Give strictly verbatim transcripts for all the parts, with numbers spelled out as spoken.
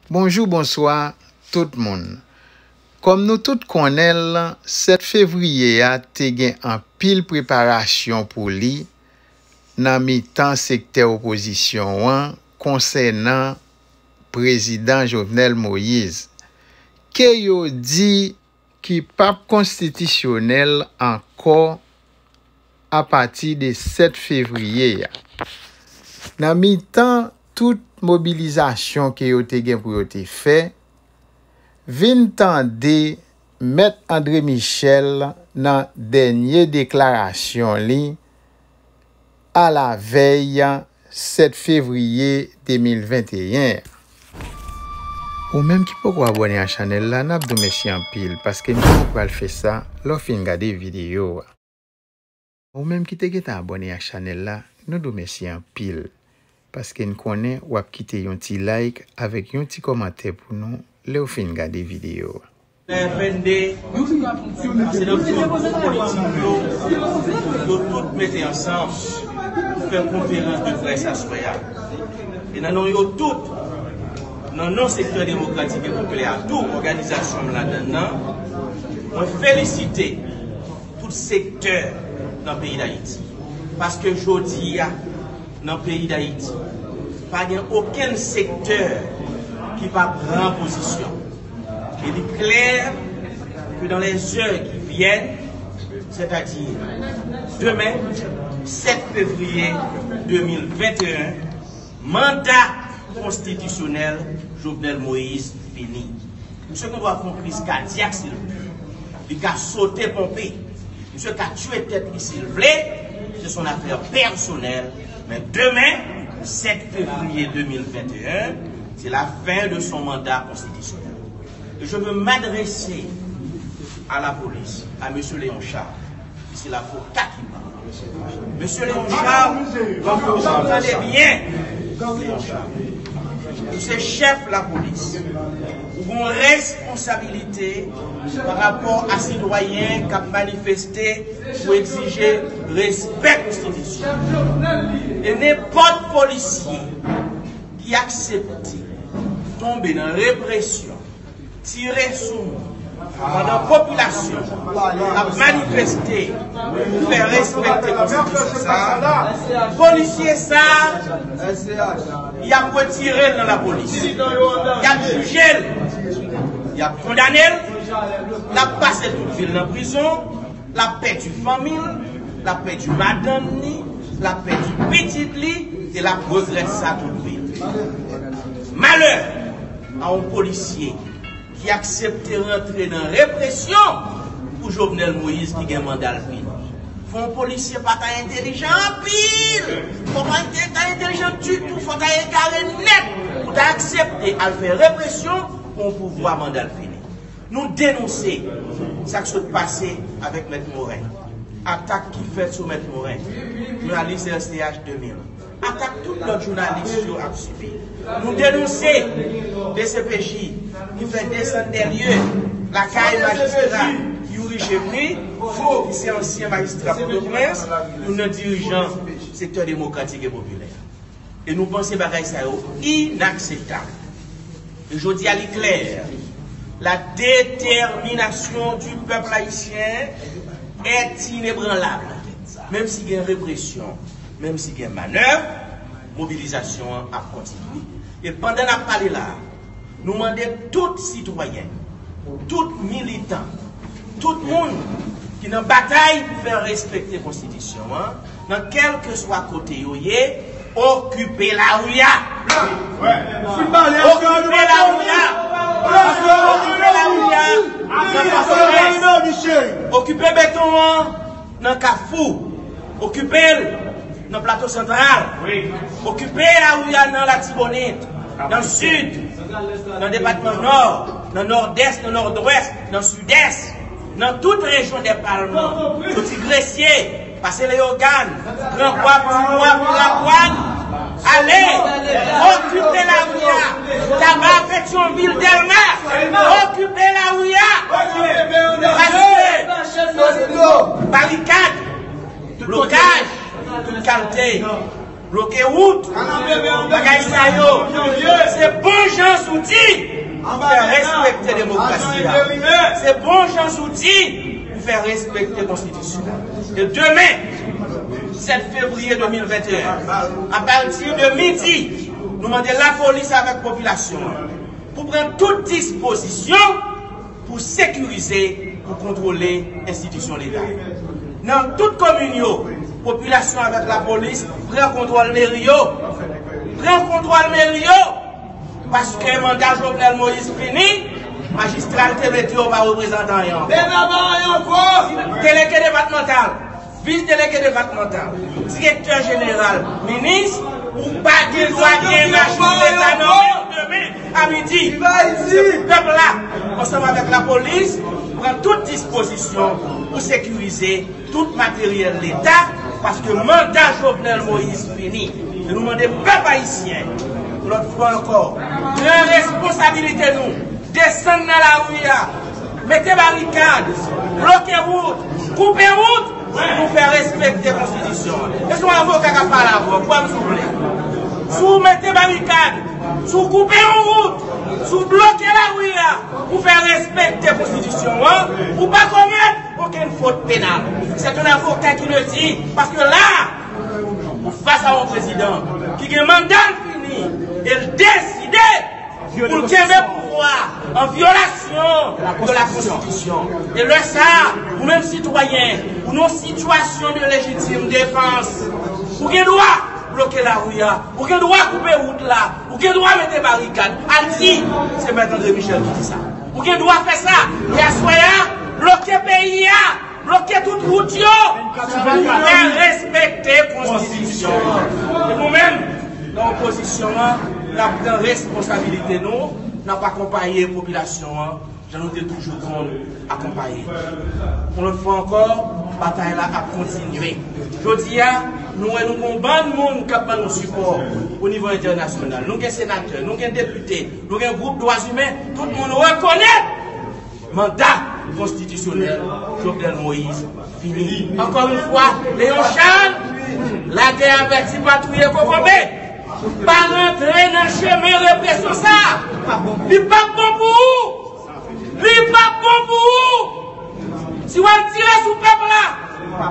Bonjou, bonswa, tout moun. Kòm nou tout konnen l, sèt fevriye a te gen anpil preparasyon pou li nan mitan sektè opozisyon an konsènan Prezidan Jovenel Moïse, ke yo di ki p ap konstitisyonèl ankò apati de sèt fevriye a. Nan mitan tout mobilizasyon ke yo te gen pou yo te fè, vin tande Mèt André Michel nan dènye deklarasyon li alavèy sèt fevriye de mil venteyen an. Ou menm ki poko abòne a chanèl la, n ap di w mèsi anpil paske nou pral fè sa lè w fin gade videyo a. Ou menm ki te gentan abòne a chanèl la, nou di w mèsi anpil paske n konnen w ap kite yon ti like avèk yon ti kòmantè pou nou lè w fin gade videyo a. Nan FND, pase nan tout gwoup politik yo, yo tout mete ansanm pou fè konferans de près aswè a. E nan non yo tout, nan non sektè demokratik e popilè a tou, òganizasyon m ladann nan, mwen felisite tout sektè nan peyi Dayiti. Paske jodi a, nan peyi Dayiti, pa gen okenn sektè ki pa pran pozisyon. E li klè ke dans les heures qui viennent, c'est-à-dire demain, sept février deux mille vingt et un, manda konstitisyonèl Jovenel Moïse fini. Misye gen dwa fè yon kriz kadyak si l vle. Li ka sote ponpe. Misye ka tiye tèt li si l vle. C'est son affaire personnelle. Men demen, sèt fevriye de mil venteyen, c'est la fin de son mandat constitutionnel. Et je veux m'adresser à la police, à monsieur Léon Charles. Se lavoka ki pale. Mesye Léon Charles, tande byen. Léon Charles, ou se chèf lapolis. Ou gen responsabilite pa rapò a sitwayen k ap manifeste pou egzije respè konstitisyon. E nenpòt polisye ki aksepte tonbe nan represyon, tire sou moun, pandan popilasyon ap manifeste pou fè respekte konstitisyon sa a, polisye sa a, y ap retire l nan lapolis. Y ap jije l, y ap kondane l, l ap pase tout vi l nan prizon, l ap pèdi fanmi l, l ap pèdi madanm ni, l ap pèdi pitit li, e l ap regrèt sa tout vi l. Malè a yon polisye ki aksepte rantre nan represyon pou Jovenel Moïse ki gen manda l fini. Fò yon polisye pa ta entelijan anpil, fò pa ta entelijan ditou, fò ta egare nèt pou ta aksepte al fè represyon pou yon pouvwa manda l fini. Nou denonse sa k sot pase avèk Mèt Morin, atak ki fèt sou Mèt Morin, jounalis R C H de mil, atak tout lòt jounalis yo ap sibi. Nou denonse D C P J ki fè desann dè lye lakay majistra Youri Chevry, ki se ansyen majistra Pòtoprens, youn nan dirijan sektè demokratik e popilè. E nou panse bagay sa yo inakseptab. E jodi a li klè, la détermination du peuple haïtien est inébranlable. Menm si gen represyon, menm si gen manèv, mobilizasyon an ap kontinye. E pandan n ap pale la a, nou mande tout sitwayen, tout militan, tout moun ki nan batay pou fè respekte konstitisyon an, nan kèlkeswa kote yo ye, okipe lari a. Okipe lari a. Okipe lari a. Nan Pòtoprens. Okipe beton an nan Kafou. Okipe l nan Plato Santral. Okipe lari a nan Latibonit, nan Sid, nan depatman Nò, nan Nòdès, nan Nòdwès, nan Sidès, nan tout rejyon dèpalman, soti Gresye, pase Leyogàn, Gran Gwap, Ti Gwap, Lagwàn, ale, okipe lari a, Taba, Petyonvil, Dèlma, okipe lari a, paske barikad, blokaj, tout kalte, Bloke wout, bagay sa yo, se bon jan zouti pou fè respekte demokrasi a. Se bon jan zouti pou fè respekte konstitisyon an. E demen, sèt fevriye de mil venteyen, apati de midi, nou mande lapolis avèk popilasyon an pou pran tout dispozisyon pou sekirize, pou kontwole enstitisyon Leta. Nan tout komin yo, popilasyon avèk lapolis pran kontwòl meri yo. Pran kontwòl meri yo, paske manda Jovenel Moïse fini, majistra l te mete yo pa reprezante anyen ankò. Leta pa anyen ankò. Delege depatmantal, vis delege depatmantal, direktè jeneral, minis, ou pa gen dwa gen machin Leta nan men w demen a midi. Se pou pèp la, ansanm avèk lapolis, pran tout dispozisyon pou sekirize tout materyèl Leta, paske manda Jovenel Moïse fini. E nou mande pèp ayisyen, yon lòt fwa ankò, pran responsabilite nou, desann nan lari a, mete barikad, bloke wout, koupe wout, pou fè respekte konstitisyon an. E se yon avoka k ap pale avè w, kwè m souple. Si w mete barikad, si w koupe yon wout, si w bloke lari a pou fè respekte konstitisyon an, ou pa komèt okenn fot penal. C'est un avocat qui le dit, paske la, ou fas a yon prezidan ki gen manda l fini e l deside pou l kenbe pouvwa an vyolasyon de la konstitisyon. E lè sa, ou menm sitwayen, ou nan sitiyasyon de lejitim defans, ou gen dwa bloke lari a, ou gen dwa koupe wout la, ou gen dwa mete barikad. Al di, se Mèt André Michel ki di sa. Ou gen dwa fè sa. E aswè a, bloke peyi a, bloke tout wout yo, pou fè respekte konstitisyon an. E nou menm, nan opozisyon an, n ap pran responsabilite nou, n ap akonpaye popilasyon an, jan nou te toujou konn akonpaye. Yon lòt fwa ankò, batay la ap kontinye. Jodi a, nou wè nou gen yon bann moun k ap ban nou sipò o nivo entènasyonal. Nou gen senatè, nou gen depite, nou gen gwoup dwa imen, tout moun rekonèt manda konstitisyonèl Jovenel Moïse fini. Ankò yon fwa, Léon Charles, lagè avèti pa touye kokobe. Pa rantre nan chemen represyon sa. Li p ap bon pou ou. Li p ap bon pou ou. Si w ap tire sou pèp la,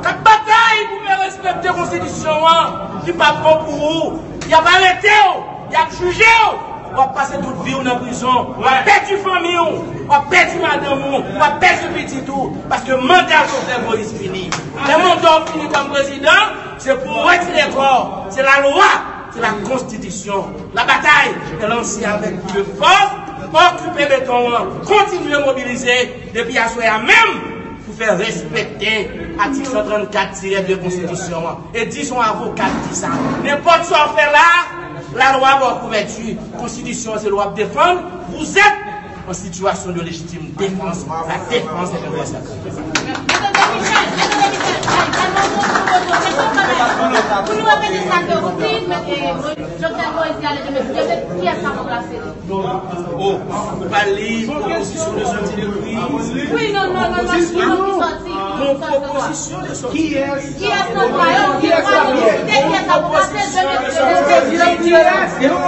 k ap batay pou fè respekte konstitisyon an, li p ap bon pou ou. Y ap arete w, y ap jije w. W ap pase tout vi w nan prizon. W ap pèdi fanmi w, w ap pèdi madanm ou, w ap pèdi pitit ou. Paske manda Jovenel Moïse fini. Lè manda w fini kòm prezidan, se pou w retire kò w. Se lalwa, se la konstitisyon. Labatay est lancée avec plus de force. Okipe beton an, kontinye mobilize depi aswè a menm pou fè respekte atik san trannkat tirè de konstitisyon an. E di se yon avoka ki di sa. Nenpòt sa w fè la, lalwa ba w kouvèti. Konstitisyon an se l w ap defann. Vous êtes en situation de légitime défense. La défense est un droit sacré. Pou nou repete sa ke w di, Jovenel Moïse te ale demen, kiyès k ap ranplase li? Oh, ou pale pwopozisyon de sòti de kriz. Wi, non, non, non, non, ki non ki sòti? Bon, pwopozisyon de sòti de kriz. Kiyès nan dwa yo? Kiyès k ap ranplase? Kiyès k ap ranplase?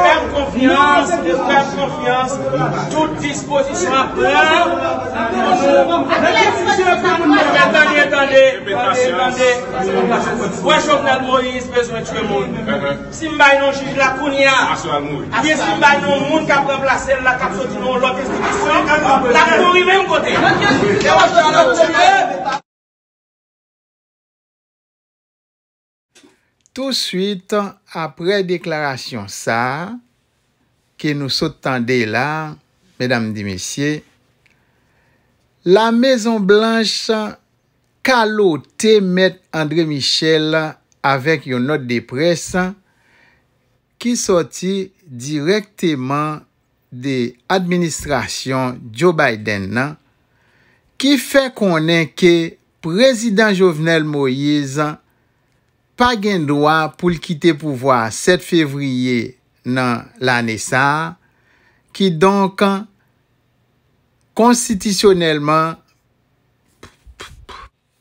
Pèp konfyans, pèp konfyans. Tout dispozisyon ap pran pou nou. Tande, tande, tande, tande. Wè Jovenel Moïse bezwen tye moun. Si m bay non jij la kounye a, oubyen si m bay non moun k ap ranplase l la, k ap soti nan yon lòt enstitisyon, l ap mouri menm kote. Touswit apre deklarasyon sa a ke nou sot tande la, medam di mesye, La Mezon Blanch kalote Mèt André Michel avèk yon nòt de près ki sòti dirèkteman de administrasyon Joe Biden nan, ki fè konnen ke Prezidan Jovenel Moïse pa gen dwa pou l kite pouvwa a sèt fevriye nan lane sa a, kidonk, konstitisyonèlman,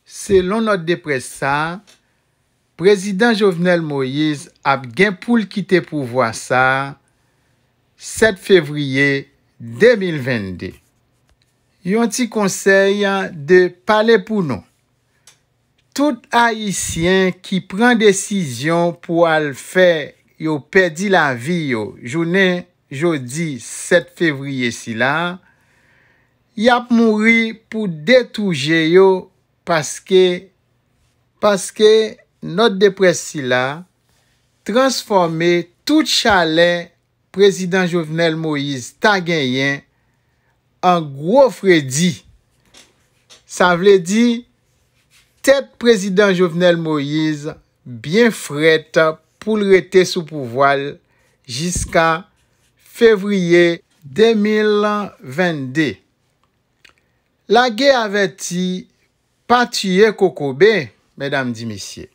selon nòt de près sa a, Prezidan Jovenel Moïse ap gen pou l kite pouvwa sa a sèt fevriye de mil vennde. Yon ti konsèy de pale pou nou. Tout Ayisyen ki pran desizyon pou al fè yo pèdi lavi yo jounen jodi sèt fevriye sila a, y ap mouri pou de tou je yo paske, paske nòt de près sila transfòme tout chalè Prezidan Jovenel Moïse ta genyen an gwo fredi. Sa vle di, tèt Prezidan Jovenel Moïse byen frèt pou l rete sou pouvwa l jiska fevriye de mil vennde. Lage avèti pa tiye kokobe, medam di mesye.